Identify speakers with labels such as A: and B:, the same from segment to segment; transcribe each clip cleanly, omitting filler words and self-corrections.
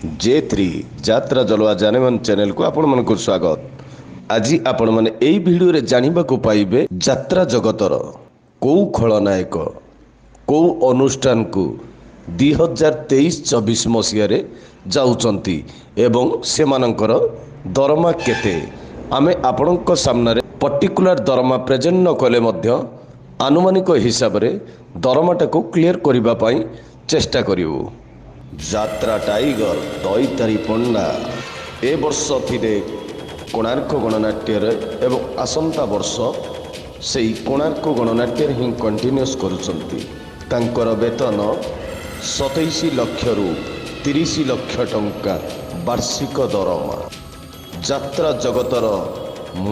A: ଜେ three ଯାତ୍ରା ଜଲୱା ଜାନେମାନ ଚ୍ୟାନେଲକୁ ଆପଣମାନଙ୍କୁ ସ୍ୱାଗତ। ଆଜି ଆପଣମାନେ ଏଇ ଭିଡ଼ିଓରେ ଜାଣିବାକୁ ପାଇବେ ଯାତ୍ରା ଜଗତର କୋଉ ଖଳନାୟକ କୋଉ ଅନୁଷ୍ଠାନକୁ 2023-24 ମସିହାରେ ଯାଉଛନ୍ତି ଏବଂ ସେମାନଙ୍କର ଦରମା କେତେ। ଆମେ ଆପଣଙ୍କ ସାମ୍ନାରେ ପର୍ଟିକୁଲାର ଦରମା ପ୍ରେଜେଣ୍ଟ ନ କଲେ ମଧ୍ୟ ଆନୁମାନିକ ହିସାବରେ ଦରମାଟାକୁ କ୍ଲିୟର କରିବା ପାଇଁ ଚେଷ୍ଟା କରିବୁ। ଯାତ୍ରା ଟାଇଗର ଦୈତାରୀ ପଣ୍ଡା ଏ ବର୍ଷ ଥିଲେ କୋଣାର୍କ ଗଣନାଟ୍ୟରେ ଏବଂ ଆସନ୍ତା ବର୍ଷ ସେଇ କୋଣାର୍କ ଗଣନାଟ୍ୟରେ ହିଁ କଣ୍ଟିନ୍ୟୁଅସ୍ କରୁଛନ୍ତି। ତାଙ୍କର ବେତନ 27 ଲକ୍ଷରୁ 30 ଲକ୍ଷ ଟଙ୍କା ବାର୍ଷିକ ଦରମା। ଯାତ୍ରା ଜଗତର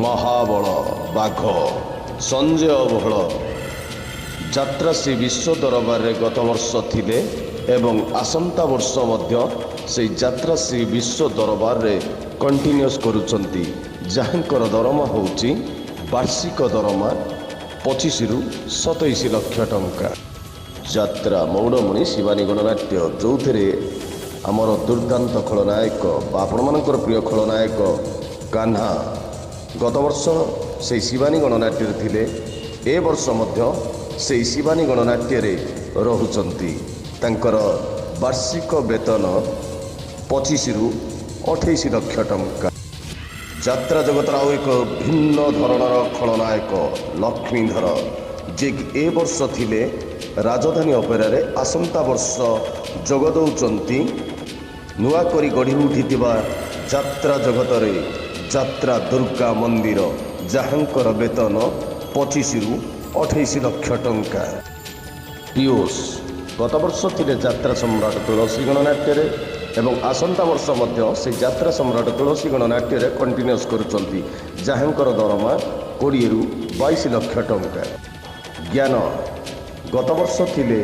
A: ମହାବଳ ବାଘ ସଞ୍ଜୟ ଭୋଳ ଯାତ୍ରା ଶ୍ରୀ ବିଶ୍ୱ ଦରବାରରେ ଗତ ବର୍ଷ ଥିଲେ ଏବଂ ଆସନ୍ତା ବର୍ଷ ମଧ୍ୟ ସେଇ ଯାତ୍ରା ଶ୍ରୀ ବିଶ୍ୱ ଦରବାରରେ କଣ୍ଟିନ୍ୟୁଅସ୍ କରୁଛନ୍ତି, ଯାହାଙ୍କର ଦରମା ହେଉଛି ବାର୍ଷିକ ଦରମା 25ରୁ 27 ଲକ୍ଷ ଟଙ୍କା। ଯାତ୍ରା ମୌଡ଼ମଣି ଶିବାନୀ ଗଣନାଟ୍ୟ, ଯେଉଁଥିରେ ଆମର ଦୁର୍ଦ୍ଦାନ୍ତ ଖଳନାୟକ ବା ଆପଣମାନଙ୍କର ପ୍ରିୟ ଖଳନାୟକ କାହ୍ନା ଗତ ବର୍ଷ ସେଇ ଶିବାନୀ ଗଣନାଟ୍ୟରେ ଥିଲେ, ଏ ବର୍ଷ ମଧ୍ୟ ସେଇ ଶିବାନୀ ଗଣନାଟ୍ୟରେ ରହୁଛନ୍ତି। ତାଙ୍କର ବାର୍ଷିକ ବେତନ 25ରୁ 28 ଲକ୍ଷ ଟଙ୍କା। ଯାତ୍ରା ଜଗତର ଆଉ ଏକ ଭିନ୍ନ ଧରଣର ଖଳନାୟକ ଲକ୍ଷ୍ମୀଧର, ଯିଏକି ଏ ବର୍ଷ ଥିଲେ ରାଜଧାନୀ ଅପେରାରେ, ଆସନ୍ତା ବର୍ଷ ଯୋଗ ଦେଉଛନ୍ତି ନୂଆ କରି ଗଢ଼ି ଉଠିଥିବା ଯାତ୍ରା ଜଗତରେ ଯାତ୍ରା ଦୁର୍ଗା ମନ୍ଦିର, ଯାହାଙ୍କର ବେତନ 25ରୁ 28 ଲକ୍ଷ ଟଙ୍କା। ପିୟୁଷ ଗତ ବର୍ଷ ଥିଲେ ଯାତ୍ରା ସମ୍ରାଟ ତୁଳସୀ ଗଣନାଟ୍ୟରେ ଏବଂ ଆସନ୍ତା ବର୍ଷ ମଧ୍ୟ ସେ ଯାତ୍ରା ସମ୍ରାଟ ତୁଳସୀ ଗଣନାଟ୍ୟରେ କଣ୍ଟିନ୍ୟୁଅସ୍ କରୁଛନ୍ତି, ଯାହାଙ୍କର ଦରମା 20ରୁ 22 ଲକ୍ଷ ଟଙ୍କା। ଜ୍ଞାନ ଗତ ବର୍ଷ ଥିଲେ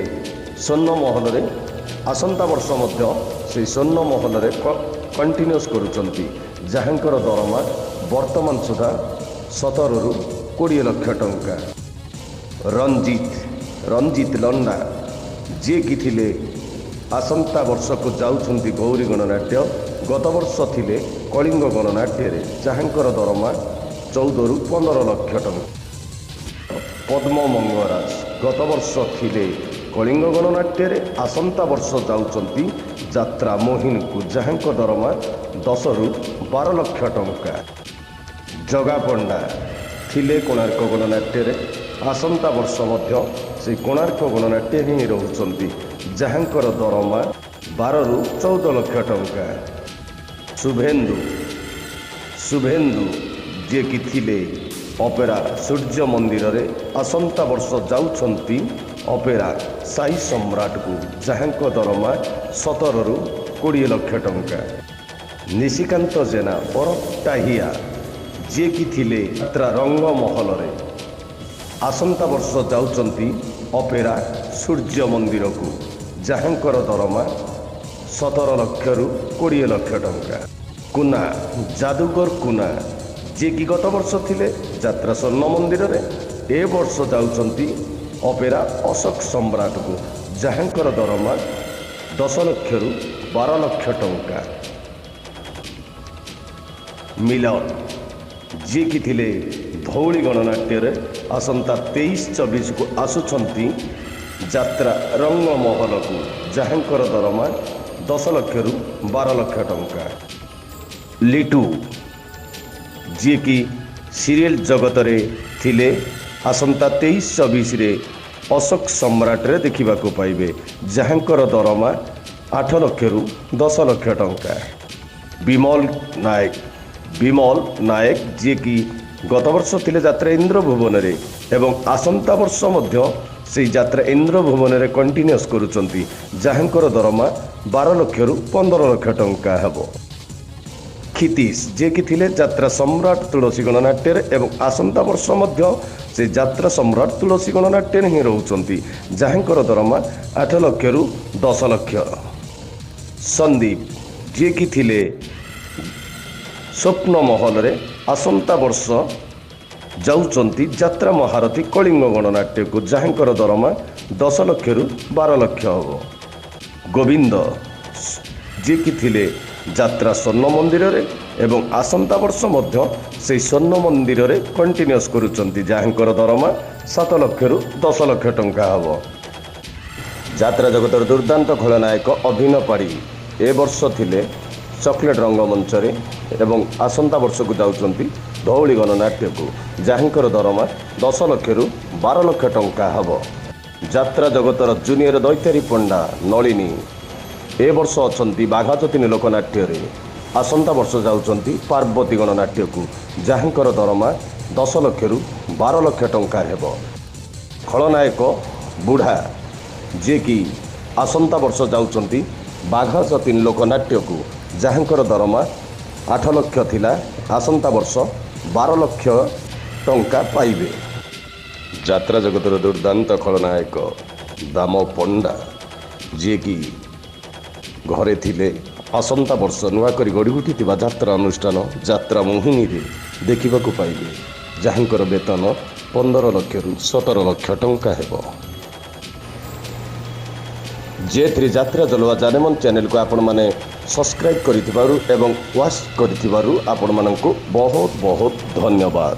A: ସ୍ୱର୍ଣ୍ଣ ମହଲରେ, ଆସନ୍ତା ବର୍ଷ ମଧ୍ୟ ସେଇ ସ୍ୱର୍ଣ୍ଣ ମହଲରେ କଣ୍ଟିନ୍ୟୁଅସ୍ କରୁଛନ୍ତି, ଯାହାଙ୍କର ଦରମା ବର୍ତ୍ତମାନ ସୁଦ୍ଧା 17ରୁ 20 ଲକ୍ଷ ଟଙ୍କା। ରଞ୍ଜିତ ରଞ୍ଜିତ ଲଣ୍ଡା, ଯିଏକି ଥିଲେ ଆସନ୍ତା ବର୍ଷକୁ ଯାଉଛନ୍ତି ଗୌରୀ ଗଣନାଟ୍ୟ, ଗତ ବର୍ଷ ଥିଲେ କଳିଙ୍ଗ ଗଣନାଟ୍ୟରେ, ଯାହାଙ୍କର ଦରମା 14ରୁ 15 ଲକ୍ଷ ଟଙ୍କା। ପଦ୍ମ ମଙ୍ଗରାଜ ଗତ ବର୍ଷ ଥିଲେ କଳିଙ୍ଗ ଗଣନାଟ୍ୟରେ, ଆସନ୍ତା ବର୍ଷ ଯାଉଛନ୍ତି ଯାତ୍ରା ମୋହିନୀକୁ, ଯାହାଙ୍କ ଦରମା 10ରୁ 12 ଲକ୍ଷ ଟଙ୍କା। ଜଗା ପଣ୍ଡା ଥିଲେ କୋଣାର୍କ ଗଣନାଟ୍ୟରେ, ଆସନ୍ତା ବର୍ଷ ମଧ୍ୟ ସେଇ କୋଣାର୍କ ଗଣନାଟ୍ୟ ହିଁ ରହୁଛନ୍ତି, ଯାହାଙ୍କର ଦରମା 12ରୁ 14 ଲକ୍ଷ ଟଙ୍କା। ଶୁଭେନ୍ଦୁ ଶୁଭେନ୍ଦୁ ଯିଏକି ଥିଲେ ଅପେରା ସୂର୍ଯ୍ୟ ମନ୍ଦିରରେ, ଆସନ୍ତା ବର୍ଷ ଯାଉଛନ୍ତି ଅପେରା ସାଇ ସମ୍ରାଟକୁ, ଯାହାଙ୍କ ଦରମା 17ରୁ 20 ଲକ୍ଷ ଟଙ୍କା। ନିଶିକାନ୍ତ ଜେନା ଓରଫ ଟାହିଆ, ଯିଏକି ଥିଲେ ଯାତ୍ରା ରଙ୍ଗମହଲରେ, ଆସନ୍ତା ବର୍ଷ ଯାଉଛନ୍ତି ଅପେରା ସୂର୍ଯ୍ୟ ମନ୍ଦିରକୁ, ଯାହାଙ୍କର ଦରମା 17 ଲକ୍ଷରୁ 20 ଲକ୍ଷ ଟଙ୍କା। କୁନା ଯାଦୁଗର କୁନା, ଯିଏକି ଗତ ବର୍ଷ ଥିଲେ ଯାତ୍ରା ସ୍ୱର୍ଣ୍ଣ ମନ୍ଦିରରେ, ଏ ବର୍ଷ ଯାଉଛନ୍ତି ଅପେରା ଅଶୋକ ସମ୍ରାଟକୁ, ଯାହାଙ୍କର ଦରମା 10 ଲକ୍ଷରୁ 12 ଲକ୍ଷ ଟଙ୍କା। ମିଲନ, ଯିଏକି ଥିଲେ ଧଉଳି ଗଣନାଟ୍ୟରେ, ଆସନ୍ତା 23-24କୁ ଆସୁଛନ୍ତି ଯାତ୍ରା ରଙ୍ଗମହଲକୁ, ଯାହାଙ୍କର ଦରମା 10 ଲକ୍ଷରୁ 12 ଲକ୍ଷ ଟଙ୍କା। ଲିଟୁ, ଯିଏକି ସିରିଏଲ ଜଗତରେ ଥିଲେ, ଆସନ୍ତା 23-24ରେ ଅଶୋକ ସମ୍ରାଟରେ ଦେଖିବାକୁ ପାଇବେ, ଯାହାଙ୍କର ଦରମା 8 ଲକ୍ଷରୁ 10 ଲକ୍ଷ ଟଙ୍କା। ବିମଲ ନାୟକ ବିମଲ ନାୟକ, ଯିଏକି ଗତ ବର୍ଷ ଥିଲେ ଯାତ୍ରା ଇନ୍ଦ୍ରଭୁବନରେ ଏବଂ ଆସନ୍ତା ବର୍ଷ ମଧ୍ୟ ସେଇ ଯାତ୍ରା ଇନ୍ଦ୍ରଭୁବନରେ କଣ୍ଟିନ୍ୟୁଅସ୍ କରୁଛନ୍ତି, ଯାହାଙ୍କର ଦରମା 12 ଲକ୍ଷରୁ 15 ଲକ୍ଷ ଟଙ୍କା ହେବ। କ୍ଷିତୀଶ, ଯିଏକି ଥିଲେ ଯାତ୍ରା ସମ୍ରାଟ ତୁଳସୀ ଗଣନାଟ୍ୟରେ ଏବଂ ଆସନ୍ତା ବର୍ଷ ମଧ୍ୟ ସେ ଯାତ୍ରା ସମ୍ରାଟ ତୁଳସୀ ଗଣନାଟ୍ୟରେ ହିଁ ରହୁଛନ୍ତି, ଯାହାଙ୍କର ଦରମା 8 ଲକ୍ଷରୁ 10 ଲକ୍ଷ। ସନ୍ଦୀପ, ଯିଏକି ଥିଲେ ସ୍ୱପ୍ନ ମହଲରେ, ଆସନ୍ତା ବର୍ଷ ଯାଉଛନ୍ତି ଯାତ୍ରା ମହାରଥୀ କଳିଙ୍ଗ ଗଣନାଟ୍ୟକୁ, ଯାହାଙ୍କର ଦରମା 10 ଲକ୍ଷରୁ 12 ଲକ୍ଷ ହେବ। ଗୋବିନ୍ଦ, ଯିଏକି ଥିଲେ ଯାତ୍ରା ସ୍ୱର୍ଣ୍ଣ ମନ୍ଦିରରେ ଏବଂ ଆସନ୍ତା ବର୍ଷ ମଧ୍ୟ ସେଇ ସ୍ୱର୍ଣ୍ଣ ମନ୍ଦିରରେ କଣ୍ଟିନ୍ୟୁଅସ୍ କରୁଛନ୍ତି, ଯାହାଙ୍କର ଦରମା 7 ଲକ୍ଷରୁ 10 ଲକ୍ଷ ଟଙ୍କା ହେବ। ଯାତ୍ରା ଜଗତର ଦୁର୍ଦ୍ଦାନ୍ତ ଖଳନାୟକ ଅଭିନୟ ପାଢ଼ୀ ଏ ବର୍ଷ ଥିଲେ ଚକୋଲେଟ୍ ରଙ୍ଗମଞ୍ଚରେ ଏବଂ ଆସନ୍ତା ବର୍ଷକୁ ଯାଉଛନ୍ତି ଧଉଳି ଗଣନାଟ୍ୟକୁ, ଯାହାଙ୍କର ଦରମା 10 ଲକ୍ଷରୁ 12 ଲକ୍ଷ ଟଙ୍କା ହେବ। ଯାତ୍ରା ଜଗତର ଜୁନିୟର ଦୈତାରୀ ପଣ୍ଡା ନଳିନୀ ଏ ବର୍ଷ ଅଛନ୍ତି ବାଘାଯତୀନ ଲୋକନାଟ୍ୟରେ, ଆସନ୍ତା ବର୍ଷ ଯାଉଛନ୍ତି ପାର୍ବତୀ ଗଣନାଟ୍ୟକୁ, ଯାହାଙ୍କର ଦରମା 10 ଲକ୍ଷରୁ 12 ଲକ୍ଷ ଟଙ୍କା ହେବ। ଖଳନାୟକ ବୁଢ଼ା, ଯିଏକି ଆସନ୍ତା ବର୍ଷ ଯାଉଛନ୍ତି ବାଘାଯତୀନ ଲୋକନାଟ୍ୟକୁ, ଯାହାଙ୍କର ଦରମା 8 ଲକ୍ଷ ଥିଲା, ଆସନ୍ତା ବର୍ଷ 12 ଲକ୍ଷ ଟଙ୍କା ପାଇବେ। ଯାତ୍ରା ଜଗତର ଦୁର୍ଦ୍ଦାନ୍ତ ଖଳନାୟକ ଦାମ ପଣ୍ଡା, ଯିଏକି ଘରେ ଥିଲେ, ଆସନ୍ତା ବର୍ଷ ନୂଆ କରି ଗଢ଼ି ଉଠିଥିବା ଯାତ୍ରା ଅନୁଷ୍ଠାନ ଯାତ୍ରା ମୋହିନୀରେ ଦେଖିବାକୁ ପାଇବେ, ଯାହାଙ୍କର ବେତନ 15 ଲକ୍ଷରୁ 17 ଲକ୍ଷ ଟଙ୍କା ହେବ। ଜେ3 ଯାତ୍ରା ଜଲୁଆ ଜାନେମନ ଚ୍ୟାନେଲକୁ ଆପଣମାନେ ସବସ୍କ୍ରାଇବ୍ କରିଥିବାରୁ ଏବଂ ୱାଚ୍ କରିଥିବାରୁ ଆପଣମାନଙ୍କୁ ବହୁତ ବହୁତ ଧନ୍ୟବାଦ।